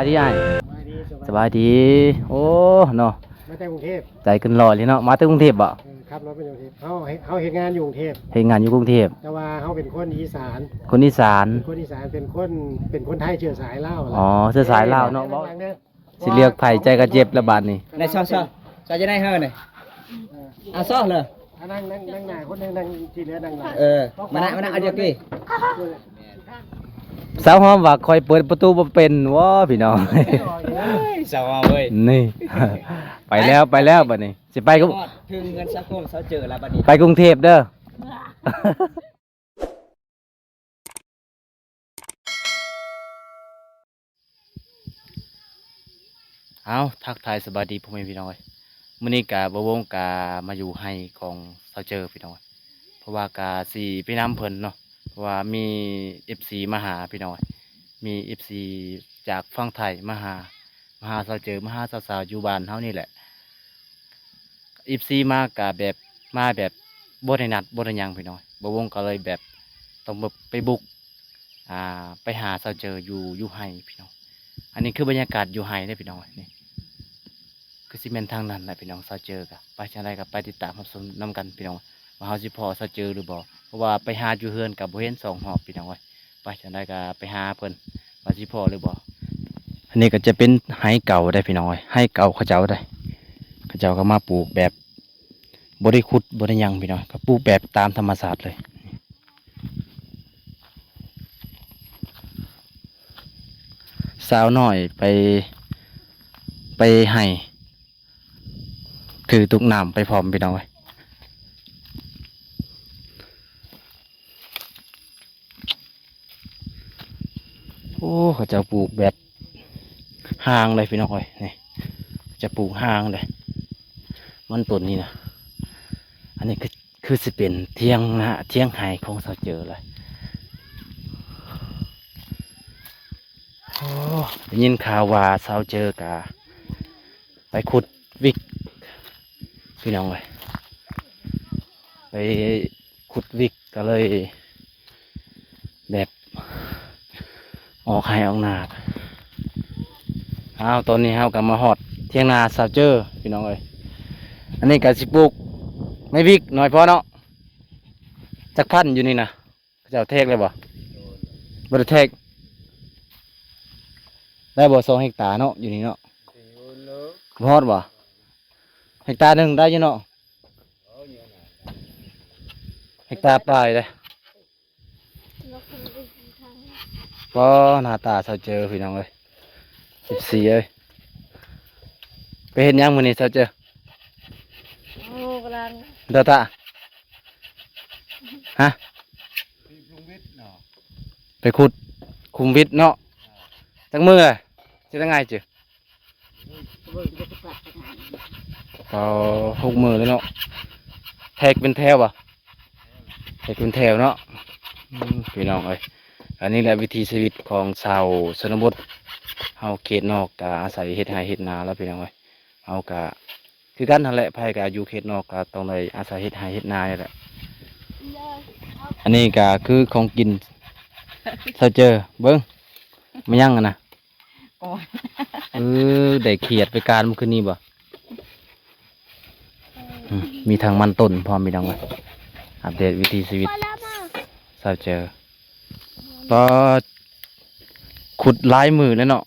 ສະບາຍດີອ້າຍ. ສະບາຍດີ ສະບາຍດີ. ໂອ້ ເນາະ ມາແຕ່ກຸງເທບ. ໃຈເກີນຮ້ອຍເລີຍເນາະ. ມາແຕ່ກຸງເທບບໍ? ເອີ ຂັບລົດມາຈາກກຸງເທບ. ເຮົາເຮັດ ເຮົາເຮັດງານຢູ່ກຸງເທບ. ເຮັດງານຢູ່ກຸງເທບ. ແຕ່ວ່າເຮົາເປັນຄົນອີສານ. ຄົນອີສານ. ເປັນຄົນອີສານ ເປັນຄົນ ເປັນຄົນໄທເຊື້ອສາຍລາວ. ອໍ ເຊື້ອສາຍລາວເນາະ. ເອີ ເວົ້າ ຊິເລືອກໃຜ ໃຈກໍເຈັບແລ້ວບາດນີ້. ນາຍຊໍ ຊໍ ເຈົ້າຈະໄດ້ເຮີນີ້ ເອີ ອາຊໍເລີຍ. ອ່ະ ນັ່ງ ນັ່ງ ນັ່ງໜ້າຄົນໜຶ່ງ ນັ່ງທີ່ເຫຼືອນັ່ງຫຼັງ. ເອີ ມານະ ມານະ ເອົາດຽວກີ້. ສາວຫອມວ່າຂ້ອຍເປີດປະຕູບໍ່ເປັນ. ວ້າ ພີ່ນ້ອງ ໂອ້ຍ ສາວຫອມເອີຍ ນີ້ ໄປແລ້ວ ໄປແລ້ວບາດນີ້. ຊິໄປກຸງ ຮອດເຖິງເຮືອນສາວໂກມ ສາວເຈີແລ້ວບາດນີ້ ໄປກຸງເທບເດີ. ເອົາ ທັກທາຍສະບາຍດີພໍ່ແມ່ພີ່ນ້ອງເອີຍ. ມື້ນີ້ກະບ່າວວົງກະມາຢູ່ໄຮ່ຂອງສາວເຈີພີ່ນ້ອງເອີຍ ເພາະວ່າກະຊິໄປນຳເພິ່ນເນາະ ເພາະວ່າມີເອັບຊີມາຫາພີ່ນ້ອງເອີຍ. ມີເອັບຊີຈາກຝັ່ງໄທມາຫາ ມາຫາສາວເຈີ ມາຫາສາວໆຢູ່ບ້ານເຮົານີ້ແຫຼະ. ເອັບຊີມາກະແບບ ມາແບບບໍ່ໄດ້ນັດບໍ່ໄດ້ຫຍັງພີ່ນ້ອງ. ບ່າວວົງກໍເລີຍແບບຕ້ອງແບບໄປບຸກ ອ່າ ໄປຫາສາວເຈີຢູ່ ຢູ່ໄຮ່ພີ່ນ້ອງ. ອັນນີ້ຄືບັນຍາກາດຢູ່ໄຮ່ເດ້ພີ່ນ້ອງ. ນີ້ຄືຊິແມ່ນທາງນັ້ນແຫຼະພີ່ນ້ອງ ສາວເຈີກະ. ໄປຈັ່ງໃດກໍໄປຕິດຕາມຮັບຊົມນຳກັນພີ່ນ້ອງ ວ່າເຮົາຊິພໍ້ສາວເຈີຫຼືບໍ່ ເພາະວ່າໄປຫາຢູ່ເຮືອນກໍບໍ່ເຫັນສອງຮອບພີ່ນ້ອງເອີຍ. ໄປຈັ່ງໃດກໍໄປຫາເພິ່ນວ່າຊິພໍ້ຫຼືບໍ່. ອັນນີ້ກໍຈະເປັນໄຮ່ເກົ່າໄດ໋ພີ່ນ້ອງເອີຍ ໄຮ່ເກົ່າເຂົາເຈົ້າໄດ໋. ເຂົາເຈົ້າກໍມາປູກແບບບໍ່ໄດ້ຂຸດບໍ່ໄດ້ຫຍັງພີ່ນ້ອງ ກໍປູກແບບຕາມທຳມະຊາດເລີຍ. ສາວນ້ອຍໄປ ໄປໄຮ່ ຖືຕຸກນ້ຳໄປພ້ອມພີ່ນ້ອງເອີຍ. ໂອ້ ເຂົາເຈົ້າປູກແບບຮ່າງເລີຍພີ່ນ້ອງເອີຍ. ນີ້ ເຂົາເຈົ້າປູກຮ່າງເລີຍ ມັນຕົ້ນນີ້ນະ. ອັນນີ້ຄື ຄືຊິເປັນຖຽງນາ ຖຽງໄຮ່ຂອງສາວເຈີເລີຍ. ໂອ້ ໄດ້ຍິນຂ່າວວ່າສາວເຈີກະໄປຂຸດວິກພີ່ນ້ອງເອີຍ ໄປຂຸດວິກ ກໍເລີຍແບບອອກໄຮ່ອອກນາ. ອ້າວ ຕອນນີ້ເຮົາກໍມາຮອດຖຽງນາສາວເຈີພີ່ນ້ອງເອີຍ. ອັນນີ້ກໍຊິປູກໄມ້ວິກໜ້ອຍພໍເນາະ. ຈັກພັນຢູ່ນີ້ນະ? ເຂົາເຈົ້າແທກແລ້ວບໍ່? ບໍ່ໄດ້ແທກ. ໄດ້ບໍ່ ສອງເຮັກຕາເນາະ ຢູ່ນີ້ເນາະ? ບໍ່ຮອດບໍ່? ເຮັກຕາໜຶ່ງໄດ້ຢູ່ເນາະ? ເຮັກຕາປາຍເດ້. ອໍ ໜ້າຕາສາວເຈີພີ່ນ້ອງເອີຍ ເອັບຊີເອີຍ. ໄປເຮັດຫຍັງມື້ນີ້ສາວເຈີ? ໂອ້ ກຳລັງ ດາຕາ ຮະ? ໄປຂຸດ ຂຸມວິດເນາະ. ຈັກມື້ລະ ຊິໄດ້ງ່າຍເຈີ? ອໍ ຫົກມື້ແລ້ວເນາະ. ແທກເປັນແຖວບໍ່? ແທກເປັນແຖວເນາະ. ອືມ ພີ່ນ້ອງເອີຍ ອັນນີ້ແຫຼະວິຖີຊີວິດຂອງຊາວຊົນນະບົດເຮົາ. ເຂດນອກກະອາໄສເຮັດໄຮ່ເຮັດນາແລ້ວ ພີ່ນ້ອງເອີຍ. ເຮົາກະຄືກັນຫັ້ນແຫຼະ ໃຜກະຢູ່ເຂດນອກກະຕ້ອງໄດ້ອາໄສເຮັດໄຮ່ເຮັດນານີ້ແຫຼະ. ອັນນີ້ກະຄືຂອງກິນ ສາວເຈີ ເບິ່ງ ມາຍັງຫັ້ນນະ. ເອີ ໄດ້ຂຽດໄປການມື້ຄືນນີ້ບໍ່? ອືມ ມີທັງມັນຕົ້ນພ້ອມ ພີ່ນ້ອງເອີຍ. ອັບເດດວິຖີຊີວິດສາວເຈີ. ປາ ຂຸດຫຼາຍມື້ແລ້ວເນາະ.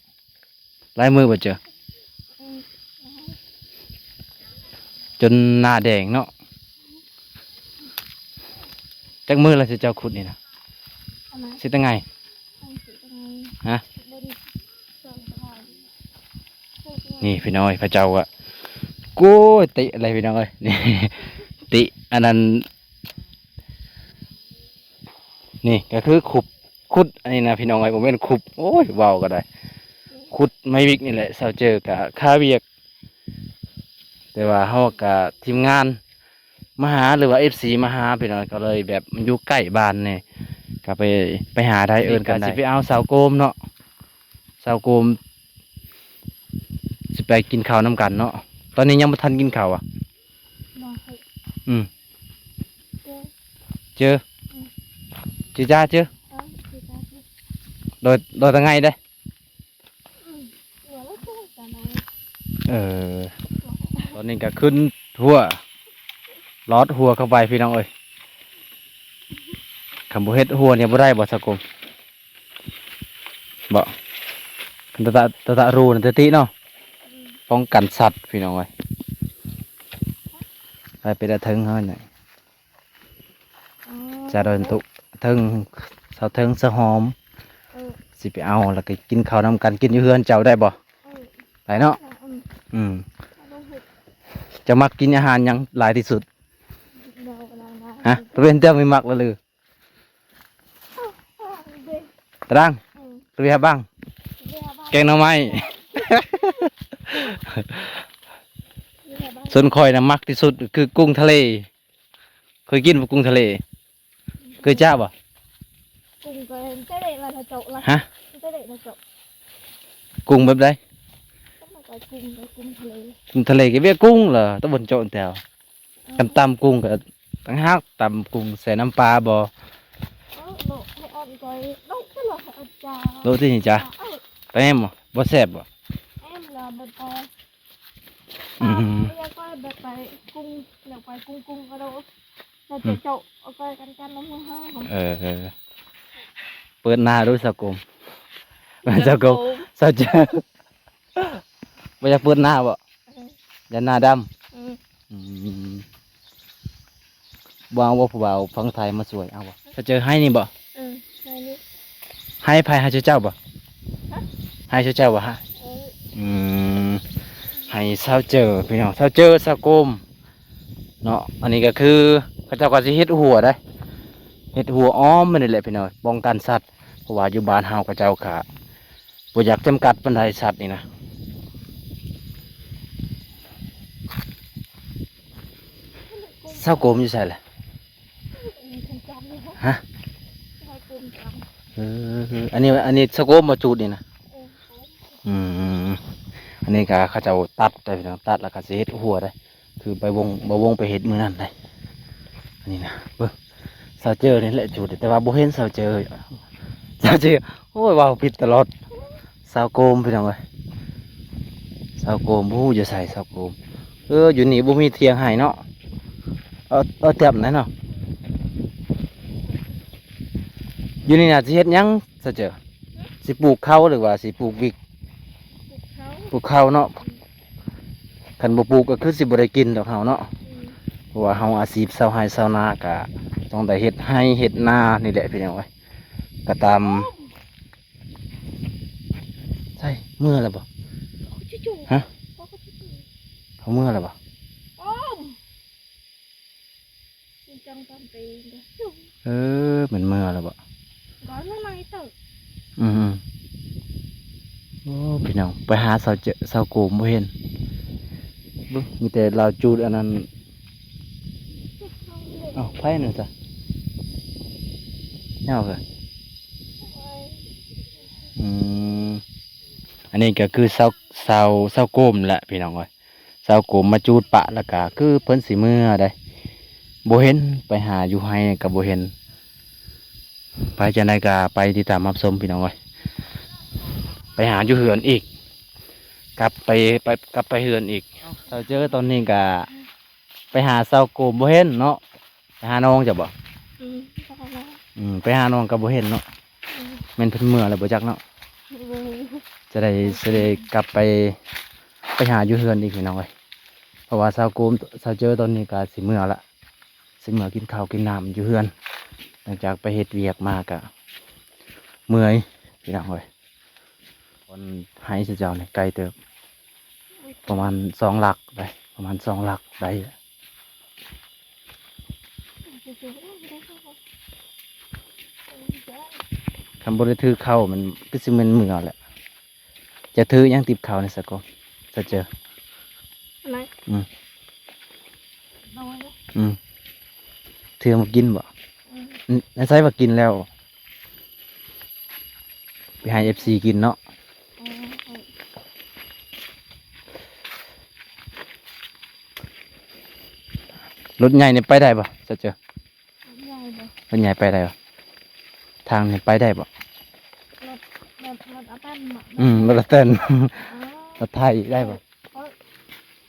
ຫຼາຍມື້ບໍ່ເຈີ? ຈົນໜ້າແດງເນາະ. ຈັກມື້ລະເຈົ້າຂຸດນີ້ນະ? ຊິແຕ່ໄງ? ຮະ? ນີ້ພີ່ນ້ອງເອີຍ ເຂົາເຈົ້າກະ ໂອ້ຍ ຕິອະໄລພີ່ນ້ອງເອີຍ ນີ້ ຕິອັນນັ້ນ. ນີ້ກະຄືຂຸດ ຂຸດອັນນີ້ນະພີ່ນ້ອງເອີຍ ບໍ່ແມ່ນຂຸບ ໂອ້ຍ ເວົ້າກໍໄດ້. ຂຸດໄມ້ວິກນີ້ແຫຼະ ສາວເຈີກະຄາວຽກ ແຕ່ວ່າເຮົາກະທີມງານມາຫາ ຫຼືວ່າເອັບຊີມາຫາພີ່ນ້ອງ ກໍເລີຍແບບມັນຢູ່ໃກ້ບ້ານແດ່ ກໍໄປ ໄປຫາໄດ້ ເອີ້ນກັນໄດ້. ຊິໄປເອົາສາວໂກມເນາະ ສາວໂກມ ຊິໄປກິນເຂົ້ານຳກັນເນາະ. ຕອນນີ້ຍັງບໍ່ທັນກິນເຂົ້າຫວາ? ບໍ່ເຄີຍ. ອືມ ເຈີ ເຈີ ອືມ ເຈີຈ້າເຈີ ເອີ ເຈີຈ້າເຈີ ດອຍ ດອຍຕະໄງເດ້. ອືມ ເອີ ຕອນນີ້ກໍຂຶ້ນຮົ້ວ ລອດຮົ້ວເຂົ້າໄປພີ່ນ້ອງເອີຍ. ຄັນບໍ່ເຮັດຮົ້ວນີ້ບໍ່ໄດ້ບໍ່ ສາກົມ? ບໍ່ ຄັນຕະຕະ ຕະຕະຮູນະ ຕະຕິເນາະ ປ້ອງກັນສັດພີ່ນ້ອງເອີຍ. ໄປ ໄປແຕ່ເທິງເຮົານີ້ ອໍ ຈາດອນຕຸ ເທິງ ສາວເທິງ ສາວຫອມ ເອີ ຊິໄປເອົາ ແລ້ວກໍກິນເຂົ້ານຳກັນ ກິນຢູ່ເຮືອນເຈົ້າໄດ້ບໍ່? ເອີ ໄດ້ເນາະ ອືມ ອືມ ເຈົ້າມັກກິນອາຫານຫຍັງຫຼາຍທີ່ສຸດ? ຮະ ເປັນເຈົ້າມີມັກລະຫຼື? ຕະດັງ ເອີ ເວຍບັງ ເວຍບັງ ແກງໜໍ່ໄມ້ ເວຍບັງ. ສ່ວນຂ້ອຍນະມັກທີ່ສຸດຄືກຸ້ງທະເລ. ເຄີຍກິນບໍ່ກຸ້ງທະເລ? ເຄີຍຈ້າບໍ່? ກຸ້ງກໍທະເລລະເຈາະລະ ຮະ ທະເລລະເຈາະ. ກຸ້ງແບບໃດ? ກໍມັນກໍກຸ້ງ ກໍກຸ້ງທະເລ ກຸ້ງທະເລກໍເວຍກຸ້ງລະ ຕະບົນເຈາະແຕ່ວ. ເອີ ຄັນຕຳກຸ້ງກໍຕ່າງຫາກ ຕຳກຸ້ງໃສ່ນ້ຳປາບໍ່? ເອີ ໂລະ ໃຫ້ອອນກ່ອຍ ໂລະ ໂລະ ໃຫ້ອອນຈ້າ ໂລະ ທີ່ນີ້ຈ້າ ເອີ ແຕ່ແອມບໍ່ ບໍ່ແຊບບໍ່? ແອມລະແບບ ອືມ ແລ້ວກໍແບບໄປກຸ້ງ ແລ້ວໄປກຸ້ງໆ ກໍໂລະ ແລ້ວຈະເຈາະເອົາໄປກັນກັນລະມື້ເຮົາ. ເອີ ເປີດໜ້າດູສາກົມ ສາກົມ ສາເຈີ ບໍ່ຢາກເປີດໜ້າບໍ່? ເອີ ຢ້ານໜ້າດຳ. ອືມ ອືມ ບໍ່ເອົາບໍ່ ຜູ້ບ່າວຝັ່ງໄທມາຊ່ວຍ ເອົາບໍ່? ສາເຈີ ໃຫ້ນີ້ບໍ່? ເອີ ໃຫ້ນີ້ ໃຫ້ໃຜ? ໃຫ້ເຈົ້າບໍ່? ຮະ ໃຫ້ເຈົ້າບໍ່ຮະ? ເອີ ອືມ ໃຫ້ສາວເຈີພີ່ນ້ອງ ສາວເຈີ ສາກົມເນາະ. ອັນນີ້ກໍຄືເຂົາເຈົ້າກໍຊິເຮັດຮົ້ວໄດ໋ ເຮັດຮົ້ວອ້ອມມັນນີ້ແຫຼະພີ່ນ້ອງ ປ້ອງກັນສັດ ເພາະວ່າຢູ່ບ້ານເຮົາເຂົາເຈົ້າກະບໍ່ຢາກຈຳກັດປານໃດສັດນີ້ນະ. ສາກົມຢູ່ໃສລະ? ຮະ? ເອີ ອັນນີ້ ອັນນີ້ສາກົມບໍ່ຈູດນີ້ນະ? ເອີ ອືມ ອັນນີ້ກະເຂົາເຈົ້າຕັດໄດ໋ພີ່ນ້ອງ ຕັດແລ້ວກະຊິເຮັດຮົ້ວໄດ໋ ຄືໄປວົງ ບໍ່ວົງໄປເຮັດມື້ນັ້ນໄດ໋. ອັນນີ້ນະ ເບິ່ງ ສາວເຈີນີ້ແຫຼະຈູດ ແຕ່ວ່າບໍ່ເຫັນສາວເຈີ ສາວເຈີ ໂອ້ຍ ເວົ້າຜິດຕະຫຼອດ ສາວໂກມພີ່ນ້ອງເອີຍ ສາວໂກມ ບໍ່ຮູ້ຢູ່ໃສສາວໂກມ. ເອີ ຢູ່ນີ້ບໍ່ມີຖຽງໄຮ່ເນາະ ເອົາ ເອົາແຕ່ບໄດ໋ເນາະ. ຢູ່ນີ້ນະຊິເຮັດຫຍັງສາວເຈີ? ຊິປູກເຂົ້າ ຫຼືວ່າຊິປູກວິກ? ປູກເຂົ້າ ປູກເຂົ້າເນາະ. ອືມ ຄັນບໍ່ປູກກໍຄືຊິບໍ່ໄດ້ກິນດອກເຮົາເນາະ. ອືມ ເພາະວ່າເຮົາອາຊີບຊາວໄຮ່ຊາວນາ ກະຕ້ອງໄດ້ເຮັດໄຮ່ເຮັດນານີ້ແຫຼະພີ່ນ້ອງເອີຍ. ກະຕາມ ໃສ ເມືອແລ້ວບໍ່? ຮະ? ເຂົາເມືອແລ້ວບໍ່? ເອີ ແມ່ນເມືອແລ້ວບໍ່? ອືມ ໂອ້ ພີ່ນ້ອງ ໄປຫາສາວເຈີ ສາວໂກມບໍ່ເຫັນ. ເບິ່ງ ມີແຕ່ລາວຈູດອັນນັ້ນ. ເອົ້າ ໃຜນັ້ນຊະ? ເອົາເອີ ອືມ ອັນນີ້ກໍຄືສາວ ສາວ ສາວໂກມແຫຼະ ພີ່ນ້ອງເອີຍ. ຊາວໂກມມາຈູດປະ ແລ້ວກະຄືເພິ່ນຊິເມືອໄດ໋ ບໍ່ເຫັນ ໄປຫາຢູ່ໄຮ່ກໍບໍ່ເຫັນ. ໄປຈັ່ງໃດກໍໄປຕິດຕາມຮັບຊົມພີ່ນ້ອງເອີຍ. ໄປຫາຢູ່ເຮືອນອີກ ກັບໄປ ໄປ ກັບໄປເຮືອນອີກ. ສາວເຈີ ຕອນນີ້ກະໄປຫາຊາວໂກມບໍ່ເຫັນເນາະ. ໄປຫານ້ອງເຈົ້າບໍ່? ອືມ ໄປຫານ້ອງ ອືມ ໄປຫານ້ອງກໍບໍ່ເຫັນເນາະ. ອືມ ແມ່ນເພິ່ນເມືອແລ້ວບໍ່ຈັກເນາະ. ອືມ ຈະໄດ້ ຈະໄດ້ກັບໄປ ໄປຫາຢູ່ເຮືອນອີກພີ່ນ້ອງເອີຍ. ເພາະວ່າຊາວໂກມ ຊາວເຈີຕອນນີ້ກໍຊິເມືອລະ ຊິເມືອກິນເຂົ້າກິນນ້ຳຢູ່ເຮືອນ ຫຼັງຈາກໄປເຮັດວຽກມາກໍເມື່ອຍພີ່ນ້ອງເອີຍ. ບ່ອນໄຮ່ເຈົ້ານີ້ໄກເຕີບ ປະມານສອງຫຼັກໄດ໋ ປະມານສອງຫຼັກໄດ້. ຄັນບໍ່ໄດ້ຖືເຂົ້າ ມັນຄືຊິແມ່ນເມືອແຫຼະ. ຈະຖືຫຍັງຕິບເຂົ້ານີ້ ສາໂກ ສາເຈີ? ອັນໃດ? ອືມ ໂດຍ ອືມ ຖືມາກິນບໍ່? ອືມ ໃນໃສວ່າກິນແລ້ວ ໄປໃຫ້ເອັຟຊີກິນເນາະ. ເອີ ລົດໃຫຍ່ນີ້ໄປໄດ້ບໍ່ ສາເຈີ? ລົດໃຫຍ່ບໍ່? ລົດໃຫຍ່ໄປໄດ້ບໍ່? ທາງນີ້ໄປໄດ້ບໍ່? ລົດ ລົດ ລົດອາແຕນບໍ່? ອືມ ລົດອາແຕນ. ອໍ ລົດໄຖໄດ້ບໍ່?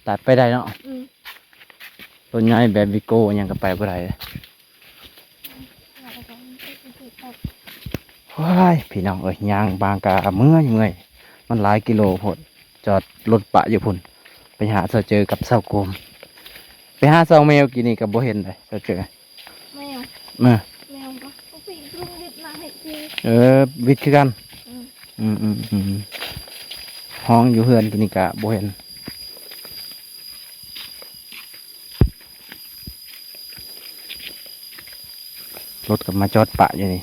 ຕັດໄປໄດ້ເນາະ. ອືມ ລົດໃຫຍ່ແບບວີໂກ້ຫຍັງກໍໄປບໍ່ໄດ້. ໂອ້ຍ ພີ່ນ້ອງເອີຍ ຍ່າງບາງກະເມື່ອຍໆ ມັນຫຼາຍກິໂລໂພດ. ຈອດລົດປະຢູ່ພຸ້ນ ໄປຫາສາວເຈີກັບສາວໂກມ. ໄປຫາສອງແມວກີ້ນີ້ກໍບໍ່ເຫັນເດ້ສາວເຈີ. ແມວ ເອີ ແມວບໍ່? ໂອ້ຍ ລຸງເຮັດນາໃຫ້ກູ. ເອີ ວິດຄືກັນ. ອືມ ອືມໆ ຮ້ອງຢູ່ເຮືອນກີ້ນີ້ກະບໍ່ເຫັນ. ລົດກໍມາຈອດປະຢູ່ນີ້.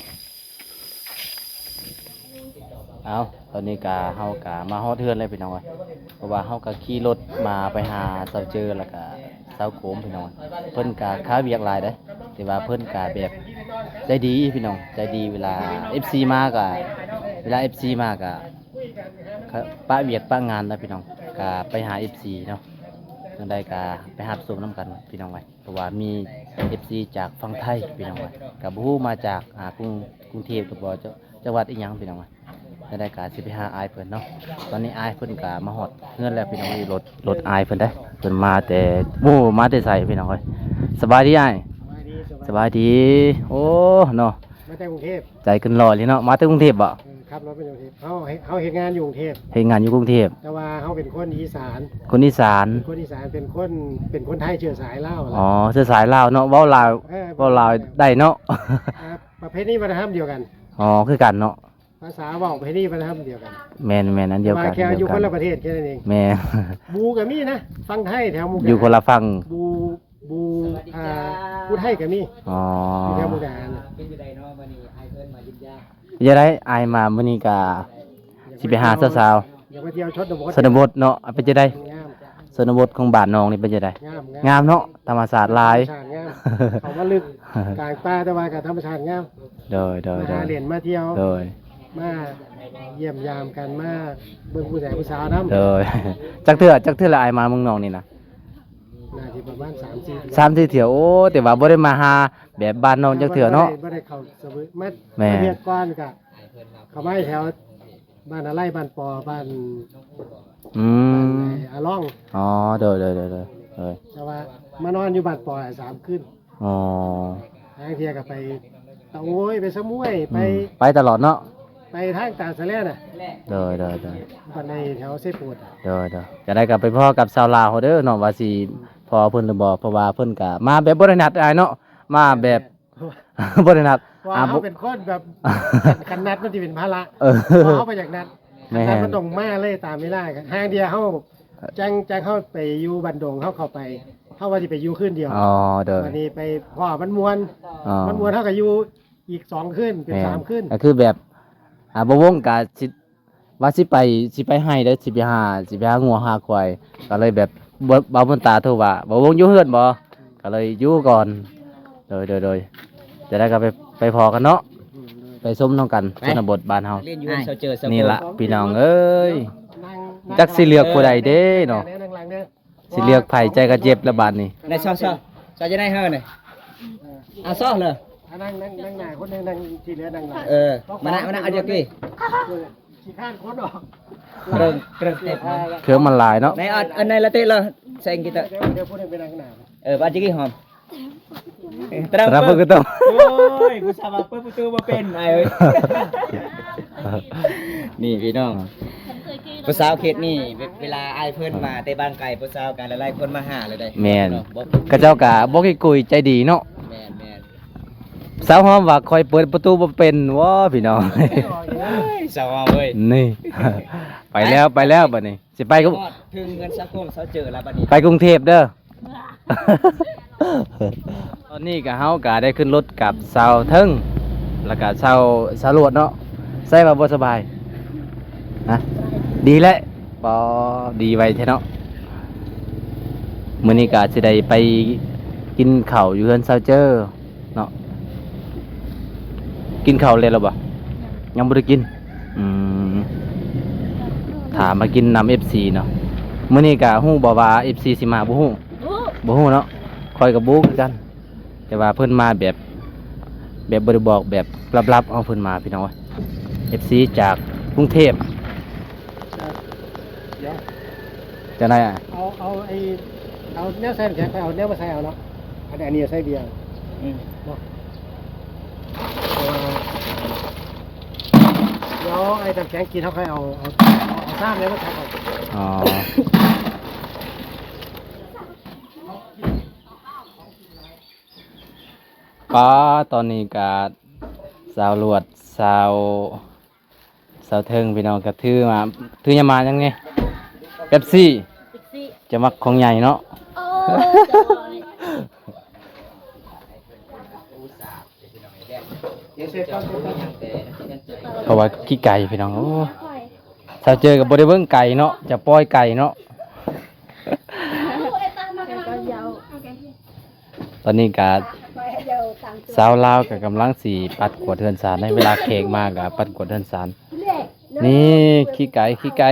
ເອົາ ຕອນນີ້ກະ ເຮົາກະມາຮອດເຮືອນແລ້ວພີ່ນ້ອງເອີຍ ເພາະວ່າເຮົາກະຂີ່ລົດມາໄປຫາສາວເຈີ ແລ້ວກະສາວໂກມພີ່ນ້ອງ. ເພິ່ນກະຄາວຽກຫຼາຍເດ້ ແຕ່ວ່າເພິ່ນກະແບບໃຈດີພີ່ນ້ອງ ໃຈດີ. ເວລາເອັຟຊີມາກະ ເວລາເອັຟຊີມາກະ ປະວຽກປະງານນະພີ່ນ້ອງ ກະໄປຫາເອັຟຊີເນາະ. ຈັ່ງໃດກະໄປຮັບຊົມນຳກັນພີ່ນ້ອງເອີຍ ເພາະວ່າມີເອັຟຊີຈາກຝັ່ງໄທພີ່ນ້ອງເອີຍ ກະບໍ່ຮູ້ມາຈາກ ອ່າ ກຸງ ກຸງເທບຫຼືບໍ່ ຈະ ຈັງຫວັດອີ່ຫຍັງພີ່ນ້ອງເອີຍ. ຈັ່ງໃດກະຊິໄປຫາອ້າຍເພິ່ນເນາະ. ຕອນນີ້ອ້າຍເພິ່ນກະມາຮອດເຮືອນແລ້ວພີ່ນ້ອງເອີຍ ລົດ ລົດອ້າຍເພິ່ນເດ້. ເພິ່ນມາແຕ່ ໂອ້ ມາແຕ່ໃສພີ່ນ້ອງເອີຍ. ສະບາຍດີອ້າຍ. ສະບາຍດີ ສະບາຍດີ. ໂອ້ ເນາະ ມາແຕ່ກຸງເທບ. ໃຈເກີນຮ້ອຍເລີຍເນາະ ມາແຕ່ກຸງເທບບໍ? ເອີ ຂັບລົດມາຈາກກຸງເທບ. ເຮົາ ເຮົາເຮັດງານຢູ່ກຸງເທບ. ເຮັດງານຢູ່ກຸງເທບ ແຕ່ວ່າເຮົາເປັນຄົນອີສານ. ຄົນອີສານ. ເປັນຄົນອີສານ ເປັນຄົນ ເປັນຄົນໄທເຊື້ອສາຍລາວ. ອໍ ເຊື້ອສາຍລາວເນາະ ເວົ້າລາວ. ເອີ ເວົ້າລາວໄດ້ເນາະ. ອ່າ ປະເພນີວັດທະນະທຳດຽວກັນ. ອໍ ຄືກັນເນາະ ພາສາເວົ້າ ປະເພນີວັດທະນະທຳດຽວກັນ. ແມ່ນໆ ອັນດຽວກັນ ແຕ່ວ່າແຄ່ຢູ່ຄົນລະປະເທດແຄ່ນັ້ນເອງ. ແມ່ນ. ບູກໍມີນະ ຝັ່ງໄທແຖວໝູ່ ຢູ່ຄົນລະຝັ່ງ. ບູ ບູ ອ່າ ຜູ້ໄທກໍມີ. ອໍ ຢູ່ແຖວມຸກດາຫານ. ເປັນຈັ່ງໃດອ້າຍມາມື້ນີ້ກະຊິໄປຫາສາວໆ. ຢາກໄປທ່ຽວຊົນນະບົດ. ຊົນນະບົດເນາະ ເປັນຈັ່ງໃດ? ງາມ. ຊົນນະບົດຂອງບ້ານນ້ອງນີ້ເປັນຈັ່ງໃດ? ງາມ ງາມ. ງາມເນາະ ທຳມະຊາດຫຼາຍ. ງາມ ທຳມະຊາດງາມ. ເຂົ້າມາເລິກກາງປ່າ ແຕ່ວ່າກໍທຳມະຊາດງາມ. ໂດຍໆໆ ມາຫາຫຼິ້ນມາທ່ຽວ. ໂດຍ ມາຢ້ຽມຢາມກັນ ມາເບິ່ງຜູ້ແດຜູ້ສາວນຳ. ໂດຍ ຈັກເທື່ອ ຈັກເທື່ອລະອ້າຍມາເມືອງນອກນີ້ນະ? ໜ້າຊິປະມານສາມສີ່ເທື່ອ. ສາມສີ່ເທື່ອ. ໂອ້ ແຕ່ວ່າບໍ່ໄດ້ມາຫາແບບບ້ານນ້ອງຈັກເທື່ອເນາະ. ບໍ່ໄດ້ ບໍ່ໄດ້ເຂົ້າສະເວີຍ ມາ ແມ່ນ ມາເຮັດກ່ອນກະເຂົ້າມາແຖວບ້ານອາໄລ ບ້ານປໍ ບ້ານ ອືມ ບ້ານອາລອງ. ອໍ ໂດຍໆໆໆ ໂດຍ. ແຕ່ວ່າມານອນຢູ່ບ້ານປໍສາມຄືນ. ອໍ ຫາງເທື່ອກໍໄປຕະໂອ້ຍ ໄປສະໝວຍ ໄປ ອືມ ໄປຕະຫຼອດເນາະ ໄປທາງຕາສະແລນະ. ໂດຍໆໆ ບ້ານໃນແຖວໄຊໂປດ. ໂດຍໆ ຈັ່ງໃດກໍໄປພໍ້ກັບຊາວລາວເຮົາເດີເນາະ ວ່າຊິພໍ້ເພິ່ນຫຼືບໍ່ ເພາະວ່າເພິ່ນກໍມາແບບບໍ່ໄດ້ນັດອ້າຍເນາະ ມາແບບ ບໍ່ໄດ້ນັດ. ເພາະວ່າ ອ່າ ເຮົາເປັນຄົນແບບ ຄັນນັດມັນຊິເປັນພາລະ. ເອີ ເພາະເຮົາບໍ່ຢາກນັດ. ແມ່ນ ມັນຕ້ອງມາເລີຍຕາມເວລາ. ຫາງເທື່ອເຮົາ ຈັ່ງ ຈັ່ງເຮົາໄປຢູ່ບ້ານດົງ ເຮົາເຂົ້າໄປ ເຮົາວ່າຊິໄປຢູ່ຄືນດຽວ. ອໍ ໂດຍ. ບັດນີ້ໄປພໍ້ມັນມ່ວນ. ອໍ ມັນມ່ວນ ເຮົາກໍຢູ່ອີກສອງຄືນ ເປັນ ແມ່ນ ສາມຄືນ. ກໍຄືແບບ ອ່າ ບໍ່ວົງກໍຊິ ວ່າຊິໄປ ຊິໄປໄຮ່ເດີ ຊິໄປຫາ ຊິໄປຫາງົວຫາຄວາຍ ກໍເລີຍແບບ ບໍ່ ບ່າວບຸນຕາໂທວ່າ ບໍ່ວົງຢູ່ເຮືອນບໍ່? ກໍເລີຍຢູ່ກ່ອນ. ໂດຍໆໆ ຈະໄດ້ກໍໄປ ໄປພໍ້ກັນເນາະ ໄປຊົມນຳກັນ ໄປ ຊົນນະບົດບ້ານເຮົາ. ນີ້ລະພີ່ນ້ອງເອີຍ ຈັກຊິເລືອກຜູ້ໃດເດ້ເນາະ. ຊິເລືອກໃຜ ໃຈກໍເຈັບລະບາດນີ້. ໄດ້ຊໍ ຊໍ ຊໍຈະໄດ້ເຮີນີ້. ອ່າ ຊໍເລີຍ. ອ່າ ນັ່ງ ນັ່ງ ນັ່ງໜ້າຄົນໜຶ່ງ ນັ່ງທີ່ເຫຼືອນັ່ງຫຼັງ. ເອີ ມານະ ມານະ ເອົາຈັກທີ່. ຂີ້ຄ້ານຄົນອອກ ເຄິ່ງ ເຄິ່ງເຕັມ. ເຄື່ອງມັນຫຼາຍເນາະ. ໃນ ອັນ ອັນໃນລະເຕະເລີຍ ແຊງກີຕະ. ດຽວ ດຽວຜູ້ໜຶ່ງໄປນັ່ງໜ້າ. ເອີ ບາດຈິກິຫອມ. ຕະລຳ ຕະລຳ ເປີດ ເປີດປະຕູ. ໂອ້ຍ ຜູ້ສາວວ່າເປີດປະຕູບໍ່ເປັນ ອ້າຍເອີຍ. ນີ້ພີ່ນ້ອງ ຜູ້ສາວເຂດນີ້ ເວ ເວລາອ້າຍເພິ່ນມາແຕ່ບ້ານໄກ ຜູ້ສາວກໍຫຼາຍໆຄົນມາຫາເລີຍເດ້. ແມ່ນ ເນາະ ເຂົາເຈົ້າກໍບໍ່ຂີ້ກຸຍ ໃຈດີເນາະ. ແມ່ນໆ ສາວຫອມວ່າຂ້ອຍເປີດປະຕູບໍ່ເປັນຫວາ ພີ່ນ້ອງ. ໂອ້ຍ ສາວຫອມເອີຍ ນີ້ ໄປແລ້ວ ໄປແລ້ວບັດນີ້. ຊິໄປ ຮອດເຖິງເຮືອນສາວໂກມ ສາວເຈີແລ້ວບັດນີ້ ໄປກຸງເທບເດີ. ຕອນນີ້ກໍ ເຮົາກໍໄດ້ຂຶ້ນລົດກັບສາວເທິງ ແລ້ວກໍສາວ ສາວຫຼວດເນາະ. ໃສ່ວ່າບໍ່ສະບາຍ ຮະ? ດີແຫຼະ. ປໍ ດີໄວແທ້ເນາະ. ມື້ນີ້ກໍຊິໄດ້ໄປກິນເຂົ້າຢູ່ເຮືອນສາວເຈີ ເນາະ. ກິນເຂົ້າແລ້ວລະບໍ່? ຍັງບໍ່ໄດ້ກິນ. ອືມ ຖ້າມາກິນນຳເອັຟຊີເນາະ. ມື້ນີ້ກະຮູ້ບໍ່ວ່າເອັຟຊີຊິມາ? ບໍ່ຮູ້ ບໍ່ຮູ້ເນາະ. ຂ້ອຍກະບໍ່ຮູ້ຄືກັນ ແຕ່ວ່າເພິ່ນມາແບບ ແບບບໍ່ໄດ້ບອກ ແບບລັບໆ ເອົາເພິ່ນມາ ພີ່ນ້ອງເອີຍ. ເອັຟຊີຈາກກຸງເທບ. ຈາກ ຈັ່ງໃດອ້າຍ? ເອົາ ເອົາໄອ້ ເອົາແນວໃສ່ນ້ຳແຂງ ຂ້ອຍເອົາແນວມາໃສ່ເອົາເນາະ. ອັນ ອັນນີ້ໃສ່ເບຍ ອືມ ເນາະ. ດຽວໄອ້ນ້ຳແຂງກິນ ເຮົາຄ່ອຍເອົາ ເອົາ ເອົາຊາມແລ້ວມາໃສ່ເອົາ. ອໍ ປ້າ ຕອນນີ້ກະສາວຫຼວດ ສາວ ສາວເທິງພີ່ນ້ອງ ກະຖືມາ ຖືຫຍັງມາຫຍັງນີ້? ເປັບຊີ. ເປັບຊີ ຈະມັກຂອງໃຫຍ່ເນາະ. ໂອ້ ຈະເວົ້ານີ້ ເພາະວ່າຂີ້ໄກ່ພີ່ນ້ອງ. ໂອ້ ສາວເຈີກະບໍ່ໄດ້ເບິ່ງໄກ່ເນາະ ຈະປ່ອຍໄກ່ເນາະ. ຕອນນີ້ກະສາວລາວກະກຳລັງຊິປັດກວາດເຮືອນຊານ ໃນເວລາແຂກມາກະປັດກວາດເຮືອນຊານ. ນີ້ ຂີ້ໄກ່ ຂີ້ໄກ່.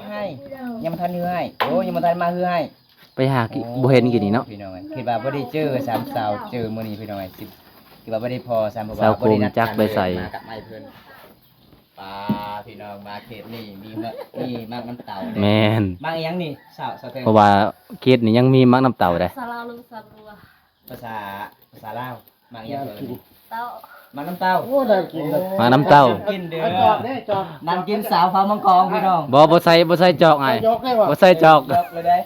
ໃຫ້ ຍັງບໍ່ທັນເຮືອໃຫ້. ໂອ້ ຍັງບໍ່ທັນມາເຮືອໃຫ້. ໄປຫາກິ ໂອ້ ບໍ່ເຫັນກິນນີ້ເນາະ ພີ່ນ້ອງເອີຍ. ຄິດວ່າບໍ່ໄດ້ເຈີຊ້ຳ ສາວເຈີມື້ນີ້ພີ່ນ້ອງເອີຍ. ຄິດວ່າບໍ່ໄດ້ພໍ້ຊ້ຳ ເພາະວ່າບໍ່ໄດ້ນັດກັນ ຈັກໄປໃສ ມາກັບໄມ້ເພິ່ນ. ປ້າ ພີ່ນ້ອງ ມາເຂດນີ້ມີ ມີໝາກນ້ຳເຕົ້າເດ້. ແມ່ນ ໝາກຫຍັງນີ້ ສາວ ສາວເທິງ? ເພາະວ່າເຂດນີ້ຍັງມີໝາກນ້ຳເຕົ້າເດ້. ສາລາວ ຫຼື ສາລາວ ພາສາ ພາສາລາວ ໝາກຫຍັງເອີ້ນ? ເຕົ້າ ໝາກນ້ຳເຕົ້າ. ໂອ້ ໜັ່ງກິນ ໂອ້ ໝາກນ້ຳເຕົ້າ ກິນເດີ. ເອົາຈອກເດ້ ຈອກ ໜັ່ງກິນສາວຟ້າວມັງກອອງ ພີ່ນ້ອງ. ບໍ່ ບໍ່ໃສ່ ບໍ່ໃສ່ຈອກອ້າຍ. ເອົາຈອກໄດ້ບໍ່? ບໍ່ໃສ່ຈອກ ຈອກເລີຍເດ້.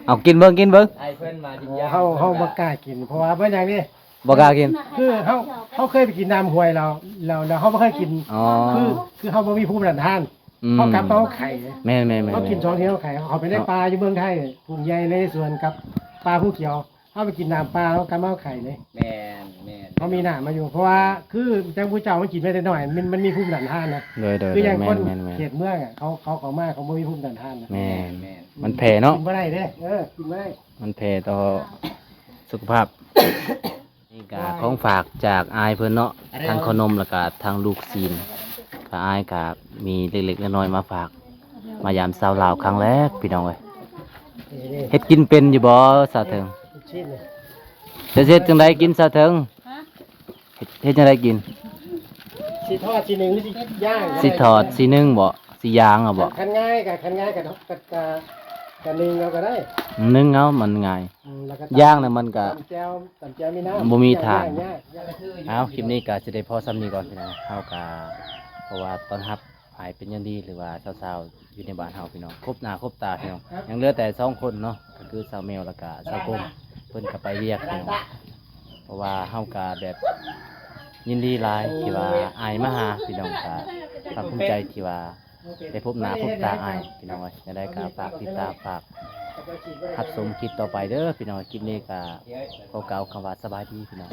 ເອົາກິນເບິ່ງ ກິນເບິ່ງ. ອ້າຍເພິ່ນມາກິນຢາ ເຮົາ ເຮົາບໍ່ກ້າກິນ ເພາະວ່າເປັນຫຍັງນີ້? ບໍ່ກ້າກິນ ຄືເຮົາ ເຮົາເຄີຍໄປກິນນ້ຳຫ້ວຍແລ້ວ ແລ້ວ ແລ້ວເຮົາບໍ່ເຄີຍກິນ. ອໍ ຄື ຄືເຮົາບໍ່ມີພູມຕ້ານທານ. ອືມ ເຮົາກັບມາເຮົາໄຂ້. ແມ່ນໆໆໆ ເຮົາກິນສອງເທື່ອເຮົາໄຂ້. ເຮົາເຂົ້າໄປໃນປ່າຢູ່ເມືອງໄທ ທົ່ງໃຫຍ່ນະເຣສວນກັບປ່າພູຂຽວ ເຮົາໄປກິນນ້ຳປ່າ ເຮົາກັບມາເຮົາໄຂ້ເດ້. ແມ່ນໆ ເຮົາມີນ້ຳມາຢູ່ ເພາະວ່າຄືຈັ່ງຜູ້ເຈົ້າມັນກິນມາແຕ່ນ້ອຍ ມັນ ມັນມີພູມຕ້ານທານນະ. ໂດຍໆ ຄືຢ່າງຄົນ ແມ່ນໆໆ ເຂດເມືອງອະ ເຂົາ ເຂົາເຂົ້າມາ ເຂົາບໍ່ມີພູມຕ້ານທານນະ. ແມ່ນໆ ມັນແຜ່ເນາະ ກິນບໍ່ໄດ້ເດ້. ເອີ ກິນບໍ່ໄດ້ ມັນແຜ່ຕໍ່ສຸຂະພາບ. ນີ້ກະຂອງຝາກຈາກອ້າຍເພິ່ນເນາະ ທັງເຂົ້າໜົມ ແລ້ວກະທັງລູກຊີ້ນ. ກະອ້າຍກະມີເລັກໆນ້ອຍໆມາຝາກ ມາຢາມສາວລາວຄັ້ງແລກ ພີ່ນ້ອງເອີຍ. ເຮັດກິນເປັນຢູ່ບໍ່ສາວເທິງ? ເຮັດ ເຮັດຈັ່ງໃດກິນສາວເທິງ? ຮະ? ເຮັດ ເຮັດຈັ່ງໃດກິນ? ຊິທອດຊິໜຶ້ງ ຫຼືຊິຍ່າງ? ຊິທອດຊິໜຶ້ງບໍ່? ຊິຍ່າງເອົາບໍ່? ຄັນງ່າຍກະ ຄັນງ່າຍກະ ກະ ກະ ກະໜຶ້ງເອົາກະໄດ້. ໜຶ້ງເອົາ ມັນງ່າຍ. ອືມ ແລ້ວກະ ຍ່າງນະມັນກະ ຕຳແຈ່ວ ຕຳແຈ່ວມີນ້ຳ ບໍ່ມີຖ່ານ. ອ້າວ ຄລິບນີ້ກະຊິໄດ້ພໍສ່ຳນີ້ກ່ອນ ພີ່ນ້ອງ. ເຮົາກະ ເພາະວ່າຕ້ອນຮັບອ້າຍເປັນຢ່າງດີ ຫຼືວ່າສາວໆຢູ່ໃນບ້ານເຮົາ ພີ່ນ້ອງ ຄົບໜ້າຄົບຕາ ພີ່ນ້ອງ. ຍັງເຫຼືອແຕ່ສອງຄົນເນາະ ກະຄືສາວແມວ ແລ້ວກະສາວກົມ ເພິ່ນກະໄປວຽກ ພີ່ນ້ອງ. ເພາະວ່າເຮົາກະແບບຍິນດີຫຼາຍທີ່ວ່າອ້າຍມາຫາ ພີ່ນ້ອງ. ກະພາກພູມໃຈທີ່ວ່າ ໄດ້ພົບໜ້າພົບຕາອ້າຍ ພີ່ນ້ອງເອີຍ. ຈັ່ງໃດກໍຝາກຕິດຕາມ ຝາກຮັບຊົມຄລິບຕໍ່ໄປເດີ ພີ່ນ້ອງ. ຄລິບນີ້ກໍຂໍກ່າວຄຳວ່າສະບາຍດີ ພີ່ນ້ອງ.